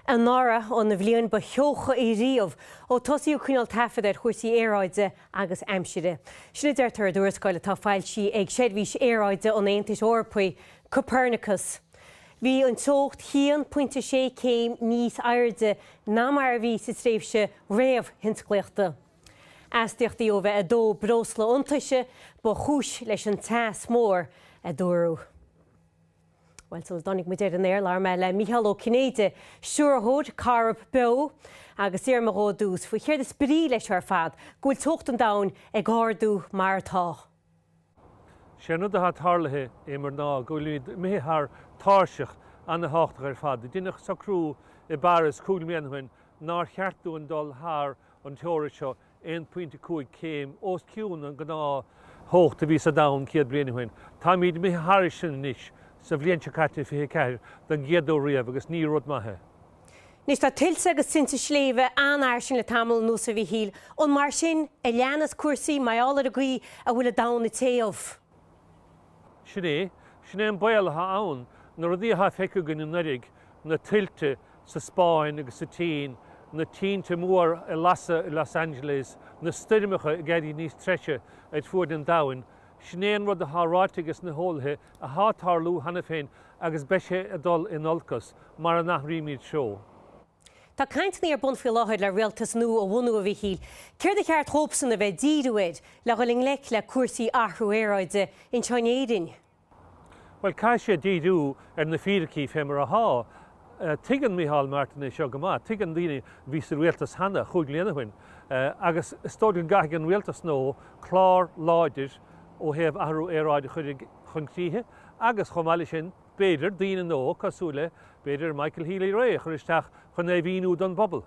Anuraidh an bhliain ba theocha riamh ó tosaíodh ag coinneáil taifead ar chúrsaí aeráide agus aimsire. Sin a deirtear i dtuarascáil atá foilsithe ag Seirbhís Aeráide an Aontais Eorpaigh, Copernicus. Bhí an teocht 1.6 céim níos airde ná mar a bhí sa tréimhse réamhthionsclaíochta. Astaíochtaí ó bheith ag dó breosla iontaise ba chúis leis an teas mór, a dúradh. Bhuel, sula dtáinig muid ar an aer, labhair mé le Mícheál Ó Cinnéide, stiúrthóir Corrib Beo, agus d'iarr mé dhó i dtús faoi chéard is brí leis seo ar fad, go bhfuil teocht an domhain ag ardú mar atá. Sé an rud atá tarlaithe, Éimear, ná go bhfuilimid imithe thar tairseach ana-thábhachtach ar fad. Deineadh socrú i bParis cúig mbliana ó shin nár cheart dúinn dul thar an teorainn seo 1.5 céim os cionn an ghnáth theocht a bhí sa domhan 100 bliain ó shin. Táimid imithe thairis sin anois sa bhliain seo caite, 24, don gcéad uair riamh agus ní rud maith é. Anois tá tuilte agus tinte sléibhe an-fhairsing le tamall anuas a Mhichíl. An mar sin a leanas cúrsaí mar gheall ar an gcaoi a bhfuil an domhan ag téamh? Sin é. Sin é an baol atá ann. Na rudaí atá feicthe againn anuraidh, na tuilte sa Spáinn agus sa tSín, na tinte mór ag lasadh i Los Angeles, na stoirmeacha ag éirí níos treise ar fuaid an domhain, sin é an rud atá ráite ages na heolaithe atá ag tarlú cheana féin agus beidh sé ag dul in olcas mara n-athraímid treo. Tá cainteanna ar bun faoi láthair le rialtas nua a bhunú, a Mhichíl. Céard a cheart dhóibhsan a bheith ag díriú air le dhul i ngleic le cúrsaí athrú aeráide anseo in Éirinn? Bhuel, caithfidh siad díriú ar na fíricí fé mar athá. Tuigeann Micheál Martin é seo go maith. Tuigeann daoine a bhí sa rialtas cheana, chúig bliana ó shin. Agus is dóigh go gcaithfidh an rialtas nua clár láidir ó thaobh athrú aeráide a chur chun críche agus, chomh maith leis sin, b'fhéidir, daoine nua cosúil le, b'fhéidir, Michael Healy-Rae a chur isteach chun é a mhíniú don bpobal.